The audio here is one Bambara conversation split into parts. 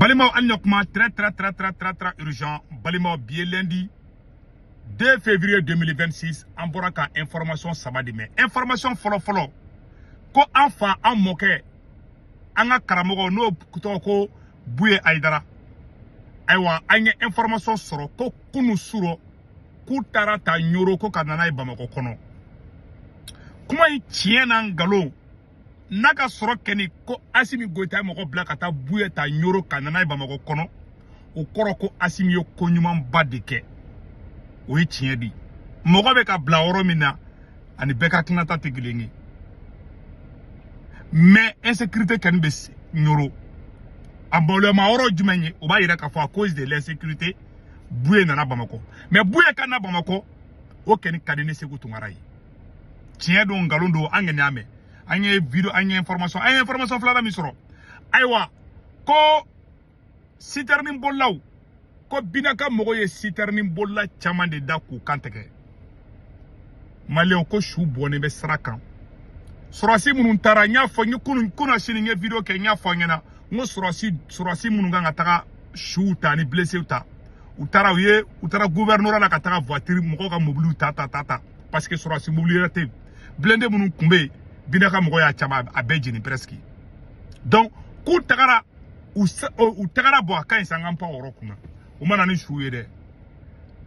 Balimaw, hali ɲɔ kuma, très très très très très très urgent. Balimaw, bi ye lundi 2 février 2026. An bɔra ka information saba de mɛn. Information fɔlɔ fɔlɔ, ko an fa, an mɔkɛ, an ka karamɔgɔ, n'o tɔgɔ ko Buye Ayidara. Ayiwa, an ye information sɔrɔ ko kunu surɔ k'u taara ta Ɲoro, ko ka na n'a ye Bamakɔ kɔnɔ. Kuma in tiɲɛ n'a nkalon n'a ka sɔrɔ kɛ ni ko Asimi Goyita ye mɔgɔ bila ka taa Buye ta Ɲoro ka na n'a ye Bamakɔ kɔnɔ, o kɔrɔ ko Asimi ye ko ɲumanba de kɛ. O ye tiɲɛ di. Mɔgɔ bɛ ka bila yɔrɔ min na, ani bɛɛ ka hakilinata tɛ kelen ye, mais insécurité kɔni bɛ Ɲoro. A maloyama yɔrɔ jumɛn ye? O b'a yira k'a fɔ à cause de l'insécurité, Buye nana Bamakɔ. Mais Buye ka na Bamakɔ, o kɔni ka di ne Segu Tunkara ye. Tiɲɛ don, nkalon don, an kɔni y'a mɛn, an ye vidéo, an ye information, an ye information filanan min sɔrɔ. Ayiwa, ko citerne bolilaw, ko Binaka mɔgɔw ye citerne bolila caman de da k'u kan tigɛ. Maliyɛnw, ko su bɔnnen bɛ sira kan. Sɔrɔsi minnu taara, n y'a fɔ n ye kunun kunun sini, n ye vidéo kɛ, n y'a fɔ an ɲɛna, n ko sɔrɔsi minnu kan ka taga suw ta ni blesséw ta, u taara, u ye u taara gouvernorat la ka taga voiture, mɔgɔw ka mobiliw ta ta ta ta, parce que sɔrɔsi mobili yɛrɛ tɛ yen. Blindé minnu tun bɛ yen, Binaka mɔgɔw y'a caman a bɛɛ jeni presque. Donc k'u tagara, u tagara bɔ, a ka ɲi sa, an k'an pan o yɔrɔ kunna. U ma na ni su ye dɛ.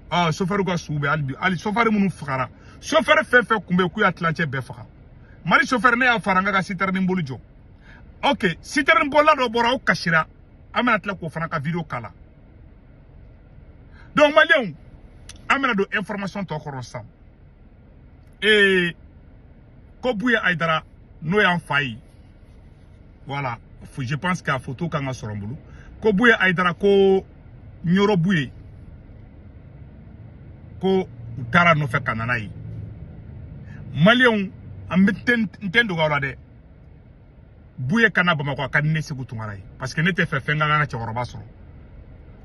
Ah, chauffeur ka su bɛ hali bi. Hali chauffeur minnu fagara, chauffeur fɛn fɛn tun bɛ yen k'u y'a tilancɛ bɛɛ faga. Mali chauffeur, ne y'a fara n ka citerne boli jɔ. Ok, citerne bolila dɔ bɔra, o kasira, an bɛna tila k'o fana ka vidéo k'a la. Donc maliyɛnw, an bɛna don information tɔ kɔrɔ sisan. Ko Buye Ayidara, n'o y'an fa ye, voilà, je pense que a photo kan ka sɔrɔ n bolo. Ko Buye Ayidara, ko Ɲoro Buye, ko u taara nɔfɛ ka na n'a ye. Maliyɛnw, an bɛ n tɛ n dogo aw la dɛ, Buye ka na Bamakɔ, a ka di ne Segu Tunkara ye, parce que ne tɛ fɛ fɛn ka kan ka cɛkɔrɔba sɔrɔ.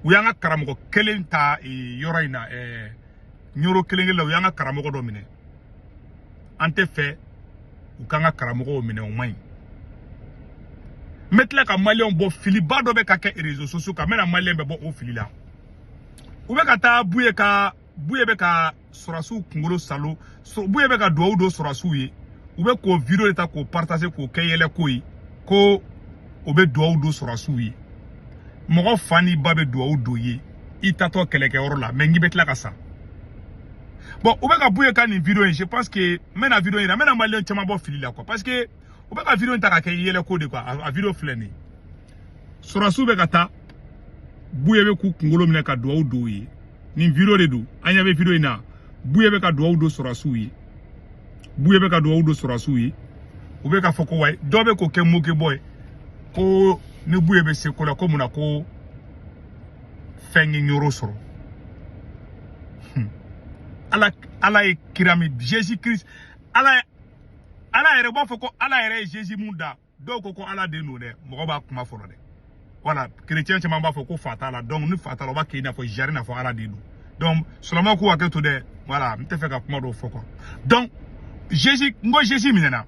U y'an ka karamɔgɔ kelen ta yɔrɔ in na, Ɲoro kelen kelen la, u y'an ka karamɔgɔ dɔ minɛ. An tɛ fɛ u k'an ka karamɔgɔw minɛ, o man ɲi. N bɛ tila ka maliyɛnw bɔ filiba dɔ bɛ ka kɛ réseaux sociaux kan, n bɛna maliyɛn bɛ bɔ o fili la. U bɛ ka taa Buye ka, Buye bɛ ka sɔrɔsiw kunkolo salo, Buye bɛ ka duwawu don sɔrɔsiw ye. U bɛ k'o vidéo de ta k'o partager k'o kɛ yɛlɛko ye, ko o bɛ duwawu don sɔrɔsiw ye. Mɔgɔ fa n'i ba bɛ duwawu don ye i tatɔ kɛlɛkɛyɔrɔ la, mais n'i bɛ tila ka sa. Bon, u bɛ ka Buye ka nin vidéo in, je pense que n bɛna vidéo in yira, n bɛna maliyɛn caman bɔ fili la quoi, parce que u bɛ ka vidéo in ta ka kɛ yɛlɛko de quoi. A vidéo filɛ nin ye, sɔrɔsiw bɛ ka taa, Buye bɛ k'u kunkolo minɛ ka duwawu don u ye. Nin vidéo de don, an ɲɛ bɛ vidéo in na. Buye bɛ ka duwawu don sɔrɔsiw ye, Buye bɛ ka duwawu don sɔrɔsiw ye. U bɛ ka fɔ ko wayi, dɔ bɛ k'o kɛ moke bɔ ye, ko ni Buye bɛ se ko la, ko munna ko fɛn ye Ɲoro sɔrɔ. Ala, Ala ye kira min, Jésus Christ, Ala ye, Ala yɛrɛ b'a fɔ ko Ala yɛrɛ ye Jésus mun da. Dɔw ko ko Ala den don dɛ, mɔgɔ b'a kuma fɔlɔ dɛ. Voilà, chrétien caman b'a fɔ ko fa t'a la. Donc ni fa t'a la, o b'a kɛ i n'a fɔ jari, n'a fɔ Ala den don. Donc silamɛw k'u hakili to dɛ. Voilà, n tɛ fɛ ka kuma dɔw fɔ quoi. Donc Jésus, n ko Jésus minɛna,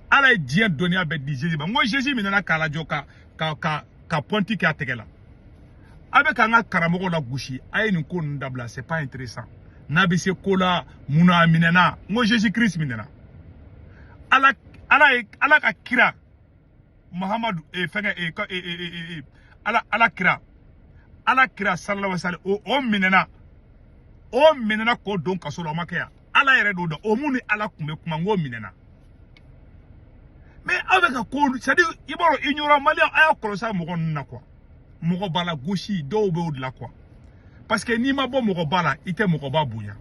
Ala ye diɲɛ dɔnniya bɛɛ di Jésus ma. N ko Jésus minɛna k'a lajɔ ka pɔnti kɛ a tɛgɛ la. A bɛ k'an ka karamɔgɔw la gosi, a ye nin ko ninnu dabila, c'est pas intéressant. N'a bɛ se ko la, munna a minɛna? N ko Jésus Christ minɛna. Ala, Ala ye, Ala ka kira Muhamadu fɛngɛ ka Ala, Ala kira, Ala kira sallallahu alaihi wasallam, o minɛna, o minɛna k'o don kaso la, o ma kɛ yan. Ala yɛrɛ don dɛ, o mun ni Ala tun bɛ kuma, n k'o minɛna. Mais aw bɛ ka ko, c'est à dire i b'a dɔn, ignorant maliyɛn, a y'a kɔlɔsi a mɔgɔ ninnu na quoi. Mɔgɔ ba la gosi, dɔw bɛ o de la quoi, parce que n'i ma bɔ mɔgɔ ba la, i tɛ mɔgɔba bonya.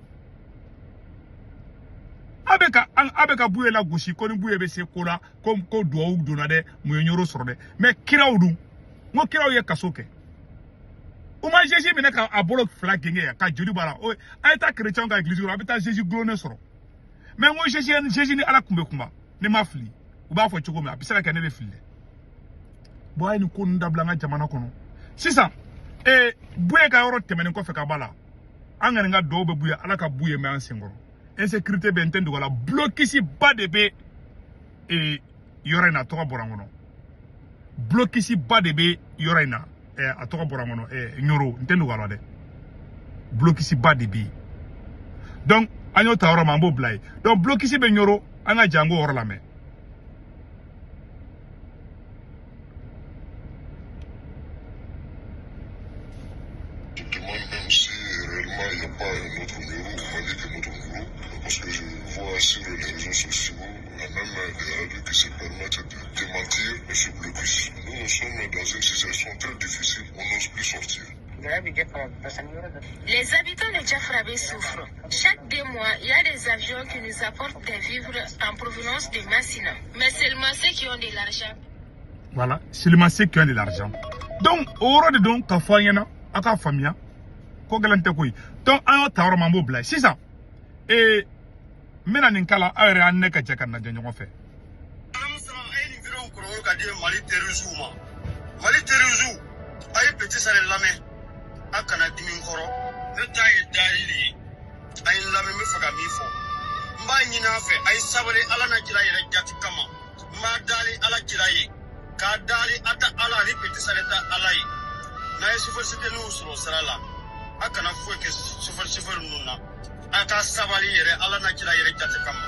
A bɛ ka an, a bɛ ka Buye la gosi, ko ni Buye bɛ se ko la, ko duwawu donna dɛ, mun ye Ɲoro sɔrɔ dɛ? Mais kiraw dun, n ko kiraw ye kaso kɛ. U ma Jésus minɛ ka a bolo fila genge yan ka joli b'a la. O a ye taa chrétien ka église kɔnɔ, a bɛ taa Jésus gulonnen sɔrɔ. Mais n ko Jésus ni Ala tun bɛ kuma, ne ma fili, u b'a fɔ cogo min, a bɛ se ka kɛ ne bɛ fili dɛ. Bon, a ye nin ko ninnu dabila an ka jamana kɔnɔ. Sisan Buye ka yɔrɔ tɛmɛnen kɔfɛ ka b'a la, an kɔni ka duwawu bɛ Buye, Ala ka Buye mɛn an senkɔrɔ. Insécurité bɛ, n tɛ dogo la, blocus ba de bɛ yɔrɔ in na, a tɔgɔ bɔra n kɔnɔ. Blocus ba de bɛ yɔrɔ in na. A tɔgɔ bɔra n kɔnɔ, Ɲoro, n tɛ nɔgɔya la dɛ. Blocus ba de bɛ yen. Donc an y'o ta yɔrɔ min, an b'o bila yen. Donc blocus bɛ Ɲoro, an ka jan k'o yɔrɔ lamɛn. Je demande même si réellement il n'y a pas un autre Nioro au Mali que notre Nioro, parce que je vois sur les réseaux sociaux, il y a même des radios qui se permettent de démentir ce blocus. Nous, nous sommes dans une situation très difficile, on n'ose plus sortir. Les habitants de Diafarabé souffrent. Chaque 2 mois, il y a des avions qui nous apportent des vivres en provenance de Massina. Mais seulement ceux qui ont de l'argent. Voilà, seulement ceux qui ont de l'argent. Donc, o yɔrɔ de don ka fɔ an ɲɛna, aw k'a faamuya, ko gɛlɛn tɛ koyi. Donc an y'o ta yɔrɔ min, an b'o bila yen. Sisan, n bɛna nin kala, aw yɛrɛ an ne ka jɛ ka lajɛ ɲɔgɔn fɛ. A ye nin vidéo kɔrɔbɔ ka di Mali terroristew ma. Mali terroristew, a ye Petit Sale lamɛn, a kana dimi n kɔrɔ. Ne ta ye dayili ye. A ye n lamɛn, n bɛ fɛ ka min fɔ. N b'a ɲini a fɛ, a ye sabali Ala n'a kira yɛrɛ jati kama. N b'a dali Ala kira ye, k'a dali a ta Ala ani Petit Sale ta Ala ye. N'a ye chauffeur siteniw sɔrɔ sira la, a kana foyi kɛ chauffeur ninnu na. A ka sabali yɛrɛ Ala n'a kira yɛrɛ jate kama.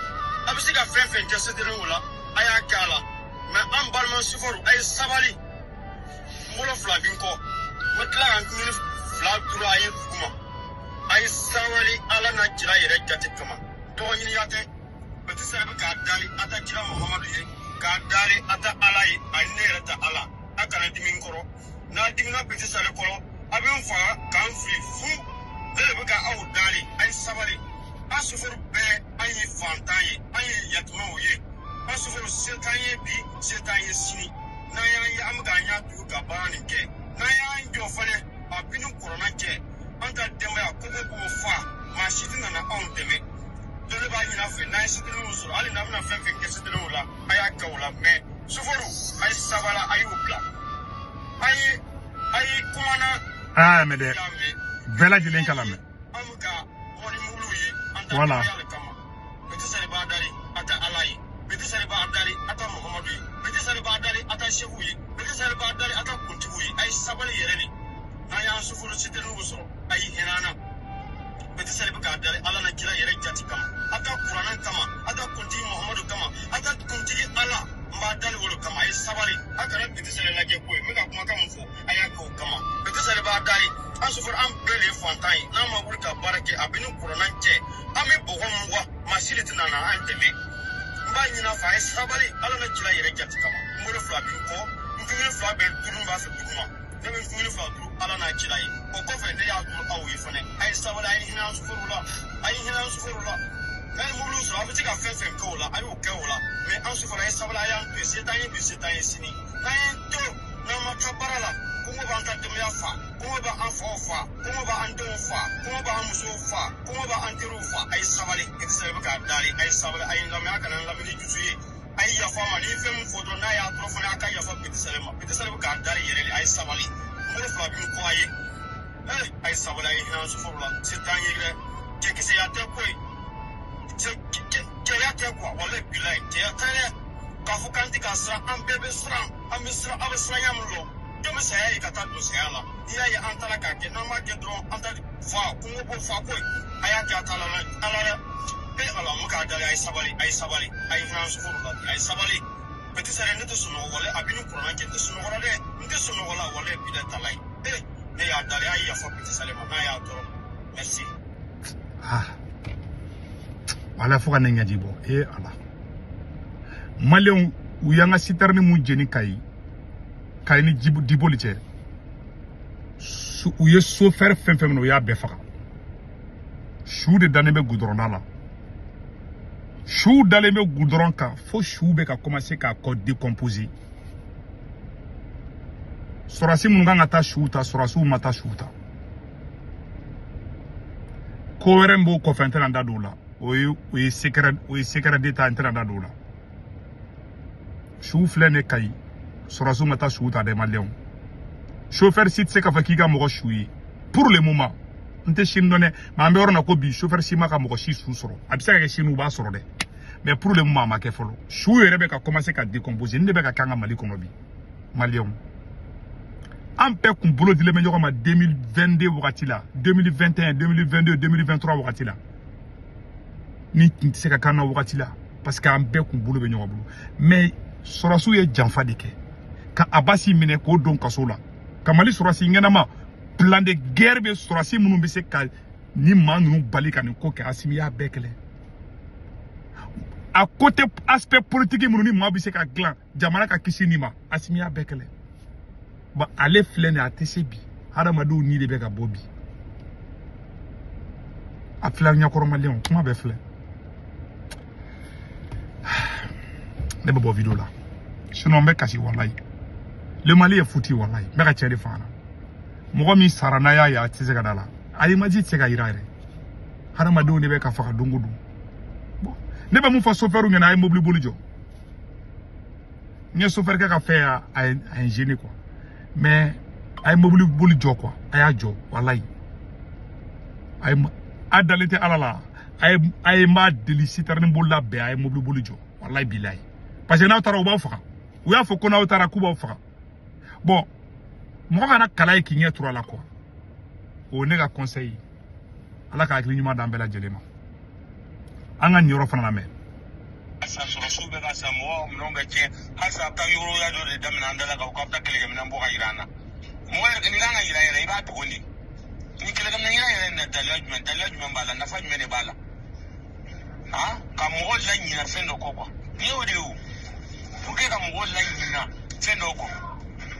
A bɛ se ka fɛn fɛn kɛ siteniw la, a y'a kɛ a la. Mais an balima chauffeur, a ye sabali. N bolo fila bɛ n kɔ, n bɛ tila ka n kumuni fila turu a ye duguma. A ye sabali Ala n'a kira yɛrɛ jate kama. Dɔgɔɲiniya tɛ. Petit Sale bɛ k'a dali a ta kira Muhamadu ye, k'a dali a ta Ala ye, ani ne yɛrɛ ta Ala. A kana dimi n kɔrɔ. N'a dimina Petit Sale kɔrɔ, a bɛ n faga k'an fili fu. Ne de bɛ ka aw dali, a ye sabali. An sofɛriw bɛɛ, an ye fantan ye, an ye yatimɛw ye. An sofɛriw se t'an ye bi, se t'an ye sini. N'an y'an ye, an bɛ k'an ɲɛ tugu ka baara nin kɛ. N'an y'an jɔ fɛnɛ, a bi ni kɔrɔna cɛ, an ta denbaya koko k'o fa, maa si tɛ nana anw dɛmɛ. Donc ne b'a ɲini a fɛ, n'an ye siteniw sɔrɔ, hali n'an bɛna fɛn fɛn kɛ siteniw la, a y'a kɛ o la. Mais sofɛriw, a ye sabali, a y'u bila. A ye kumana. Aa, mɛ dɛ, bɛɛ lajɛlen k'a lamɛn. An bɛ ka wari mugu ye, an ta Voilà. denbaya de kama. Petit Sale b'a dari, a ta Ala ye. Petit Sale b'a dari, a ta Muhamadu ye. Petit Sale b'a dari, a ta Seku ye. Petit Sale b'a dari, a ta kuntigiw ye. A ye sabali yɛrɛ de. N'an y'an sofɛriw siteniw sɔrɔ, a ye hinɛ an na. Petit Sale bɛ k'a dari Ala n'a kira yɛrɛ jati kama, a ta kuranɛ kama, a ta kuntigi Muhamadu kama, a ta kuntigi Ala, n b'a dali o de kama. A ye sabali, a kana Petit Sale lajɛ koyi. N bɛ ka kumakan min fɔ, a y'a kɛ o kama. Petit Sale b'a dari, an sofɛri, an bɛɛ de ye fantan ye. N'an ma wuli ka baara kɛ, a bɛ ni kuranɛ cɛ, an bɛ bɔgɔ mugan, maa si de tɛna na an dɛmɛ. N b'a ɲini a fɛ, a ye sabali Ala n'a kira yɛrɛ jati kama. N bolo fila bɛ n kɔ, n kumuni fila bɛ turu, n b'a fɛ duguma. Ne bɛ n kumuni fila turu Ala n'a kira ye. O kɔfɛ, ne y'a turu aw ye fɛnɛ. A ye sabali, a ye hinɛ an sofɛriw la, a ye hinɛ an sofɛriw la. N'a ye mobili sɔrɔ, a bɛ se ka fɛn fɛn kɛ o la, a y'o kɛ o la. Mais an sofɛri, a ye sabali, a y'an to yen. Se t'an ye bi, se t'an ye sini. N'an ye to, n'an ma taa baara la, kɔngɔ b'an ka denbaya fa, kɔngɔ b'an faw fa, kɔngɔ b'an denw fa, kɔngɔ b'an musow fa, kɔngɔ b'an teriw fa. A ye sabali, Petit Sale bɛ k'a dari. A ye sabali, a ye n lamɛn, a kana n lamɛn ni dusu ye. A ye yafa ma, ni ye fɛn min fɔ dɔrɔn, n'a y'a tɔɔrɔ fana, a ka yafa Petit Sale ma. Petit Sale bɛ k'a dari yɛrɛ de. A ye sabali, n bolo fila bɛ n kɔ a ye. A ye sabali, a ye hinɛ an sofɛriw la. Se t'an ye dɛ, cɛkisɛya tɛ koyi, cɛya tɛ kuwa, walayi bilayi, cɛya tɛ dɛ. K'a fɔ k'an tɛ ka siran, an bɛɛ bɛ siran, an bɛ siran, aw bɛ siranya min lɔ, jɔn bɛ saya ye ka taa don saya la? N'i y'a ye an taara k'a kɛ, n'an m'a kɛ dɔrɔn, an ta fa kungo b'o fa koyi. A y'a kɛ a ta la Ala dɛ. Ala, n bɛ k'a dali, a ye sabali, a ye sabali, a ye hinɛ an sofɛriw la bi, a ye sabali. Petit Sale, ne tɛ sunɔgɔ, walayi, a bɛ ni kuranɛ cɛ, n tɛ sunɔgɔ la dɛ, n tɛ sunɔgɔ la, walayi bilayi talayi. Ne y'a dali, a ye yafa Petit Sale ma n'a y'a tɔɔrɔ. Merci. Ah, wala fo ka ne ɲɛji bɔ. Ala, maliyɛnw, u y'an ka citerne mun jeni Kayi, Kayi ni Diboli cɛ, u ye sofɛri fɛn fɛn minɛ, u y'a bɛɛ faga. Su de dalen bɛ goudron la, su dalen bɛ goudron kan, fo su bɛ ka commencer k'a kɔ décomposer. Sɔrɔsi minnu kan ka taa suw ta, sɔrɔsiw ma taa suw ta. Ko wɛrɛ min b'o kɔfɛ, n tɛna n da don o la. O ye secret d'état, n tɛna n da don o la. Su filɛ ne Kayi, sɔrɔsiw ma taa suw ta dɛ. Maliyɛnw, chauffeur si tɛ se k'a fɔ k'i ka mɔgɔ su ye pour le moment. N tɛ sini dɔn dɛ, mais an bɛ yɔrɔ min na ko bi, chauffeur si ma ka mɔgɔ si su sɔrɔ. A bɛ se ka kɛ sini u b'a sɔrɔ dɛ, mais pour le moment a ma kɛ fɔlɔ. Su yɛrɛ bɛ ka commencer ka décomposer. Nin de bɛ ka kɛ an ka Mali kɔnɔ bi. Maliyɛnw, an bɛɛ kun bolo dilen bɛ ɲɔgɔn ma 2022 wagati la, 2021, 2022, 2023 wagati la. Ni tun tɛ se ka k'an na wagati la parce que an bɛɛ kun bolo bɛ ɲɔgɔn bolo. Mais sɔrɔsiw ye janfa de kɛ ka Abasi minɛ k'o don kaso la, ka Mali sɔrɔsi ɲɛnama plan de guerre bɛ sɔrɔsi minnu bɛ se ka ni maa ninnu bali ka nin ko kɛ. Asimi y'a bɛɛ kɛlɛ. A côté aspect politique minnu ni maa bɛ se ka dilan jamana ka kisi nin ma, Asimi y'a bɛɛ kɛlɛ. Bon, ale filɛ nin ye, a tɛ se bi. Hadamadenw ni de bɛ ka bɔ bi. A filɛ ɲɛkɔrɔ maliyɛnw, kuma bɛɛ filɛ. Ne bɛ bɔ vidéo la, sinon n bɛ kasi walayi. Le Mali est foutu walayi. N bɛ ka cɛ de faga na. Mɔgɔ min sara n'a y'a ye, a tɛ se ka da la. A image tɛ se ka yira yɛrɛ. Hadamadenw de bɛ ka faga don o don. Bon, ne bɛ mun fɔ sofɛriw ɲɛna? A ye mobili boli jɔ. N ye sofɛrikɛ ka fɛn a ye n gêné quoi. Mais a ye mobili boli jɔ quoi. A y'a jɔ walayi. A ye a dalen tɛ Ala la. A ye n b'a deli citerne bolila bɛɛ, a ye mobili boli jɔ walayi bilayi. Parce que n'aw taara u b'aw faga. U y'a fɔ ko n'aw taara k'u b'aw faga. Bon, mɔgɔ kana kala ye k'i ɲɛ turu a la quoi. O ye ne ka conseil ye. Ala ka hakili ɲuman d'an bɛɛ lajɛlen ma. An ka nin yɔrɔ fana lamɛn. Sa sɔrɔsiw bɛ ka sa, mɔgɔw minɛnw bɛ tiɲɛ. Halisa a bɛ taa yɔrɔ dɔ de daminɛ an da la k'aw bɛ taa kɛlɛkɛminɛn bɔ ka yira an na. Mɔgɔ yɛrɛ nin kan ka yira yɛrɛ, i b'a dogo nin. Ni kɛlɛkɛminɛn yira yɛrɛ na daliya jumɛn b'a la, nafa jumɛn de b'a la? Han, ka mɔgɔ laɲina fɛn dɔ kɔ quoi. Nin y'o de ye o. Pour que ka mɔgɔ laɲina fɛn dɔ kɔ.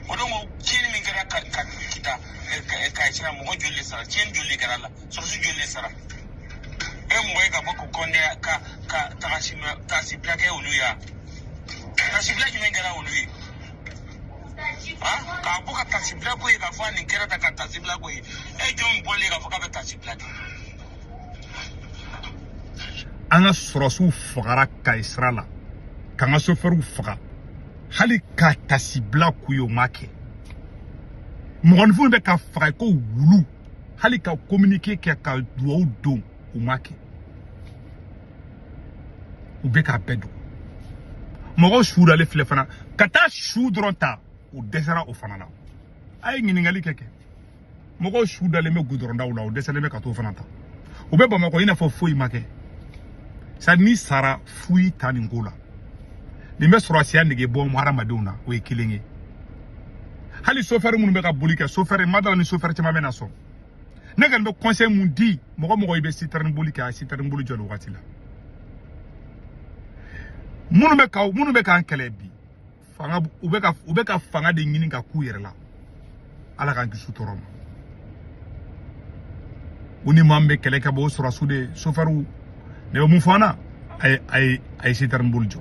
O donc tiɲɛni min kɛra ka kita ka sira, mɔgɔ joli de sara? Tiɲɛni joli de kɛra la? Sɔrɔsi joli de sara? E mɔgɔ ye ka bɔ ko kɔndɛ ka taasibila kɛ olu ye, taasibila jumɛn kɛra olu ye? Han, k'a bɔ ka taasibila ko ye, k'a fɔ nin kɛra tan ka taasibila ko ye. E jɔn bɔlen k'a fɔ k'a bɛ taasibila kɛ? An ka sɔrɔsiw fagara Kayi sira la, k'an ka sofɛriw faga, hali ka tasibila k'u ye o ma kɛ. Mɔgɔninfinw bɛ ka faga ko wulu, hali ka communiqué kɛ ka duwawu don o ma kɛ. U bɛ k'a bɛɛ don. Mɔgɔw su dalen filɛ fana, ka taa su dɔrɔn ta, u dɛsɛra o fana la. A ye ɲininkali kɛ. Mɔgɔw su dalen bɛ gudɔrɔndaw la, u dɛsɛlen bɛ ka t'o fana ta. U bɛ Bamakɔ i n'a fɔ foyi ma kɛ. Sa n'i sara foyi ta nin ko la. Nin bɛ sɔrɔsiya nege bɔ hadamadenw na, o ye kelen ye. Hali sofɛri minnu bɛ ka boli kɛ, sofɛri ma dala ni sofɛri caman bɛ na sɔn. Ne kɔni bɛ conseil mun di mɔgɔ i bɛ citerne boli kɛ, a citerne boli jɔ nin wagati la. Minnu bɛ k'an kɛlɛ bi, fanga u bɛ ka fanga de ɲini ka k'u yɛrɛ la. Ala k'an kisi tɔɔrɔ ma. U ni maa min bɛ kɛlɛ kɛ bɔ o sɔrɔsiw de sofɛriw. Ne bɛ mun fɔ an na? A ye citerne boli jɔ.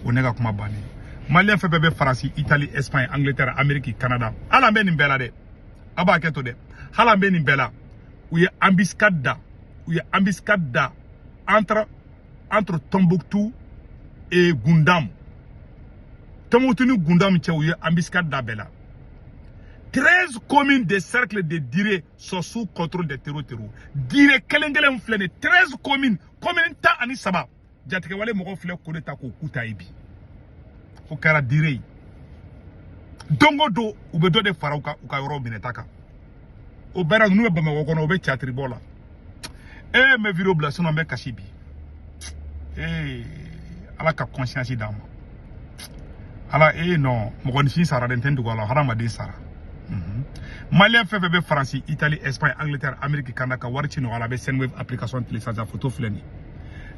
O ne ka kuma bannen. Maliyɛn fɛn fɛn bɛ Faransi, Italie, Espagne, Angleterre, Amérique, Canada, hali an bɛ nin bɛɛ la dɛ. A b'a kɛ to dɛ. Hali an bɛ nin bɛɛ la. U ye embuscade da. U ye embuscade da entre Tombouctou et Gundam. Tombouctou ni Gundam cɛ, u ye embuscade da bɛɛ la. 13 communes des cercles de Diré sont sous contrôle des terros. Diré kelen kelen filɛ nin 13 communes, commune 13. Jatigɛwale mɔgɔw filɛ k'o de ta k'o k'u ta ye bi. O kɛra Diré ye. Don o don u bɛ dɔ de fara u ka yɔrɔ minɛta kan. O bɛɛ la ninnu bɛ Bamakɔ kɔnɔ, u bɛ catiribɔ la. N bɛ vidéo bila sinon n bɛ kasi bi. Ala ka conscience d'an ma. Ala non, mɔgɔninfin sara dɛ, n tɛ n dogo a la, hadamaden sara. Maliyɛn fɛn fɛn bɛ Faransi, Italie, Espagne, Angleterre, Amérique, Canada ka wari ci nɔgɔya la, a bɛ Sendwave application télécharger. A photo filɛ nin ye.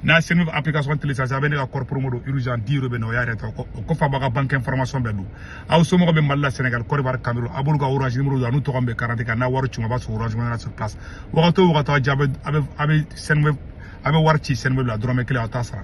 N'a Sendwave application télécharger, a bɛ ne ka code promo don urgent 10 euros bɛ nɔgɔya yɛrɛ tɔ. O kɔfɛ a b'a ka banque information bɛɛ don. Aw somɔgɔw bɛ Mali la, Sénégal, Côte d'Ivoire, Cameroun, a b'olu ka Orange numéro don, a n'u tɔgɔ min bɛ carte kan, n'a wari ci a b'a sɔrɔ Orange Money sur place. Wagati o wagati a bɛ Sendwave, a bɛ wari ci Sendwave la dɔrɔmɛ kelen, aw t'a sara.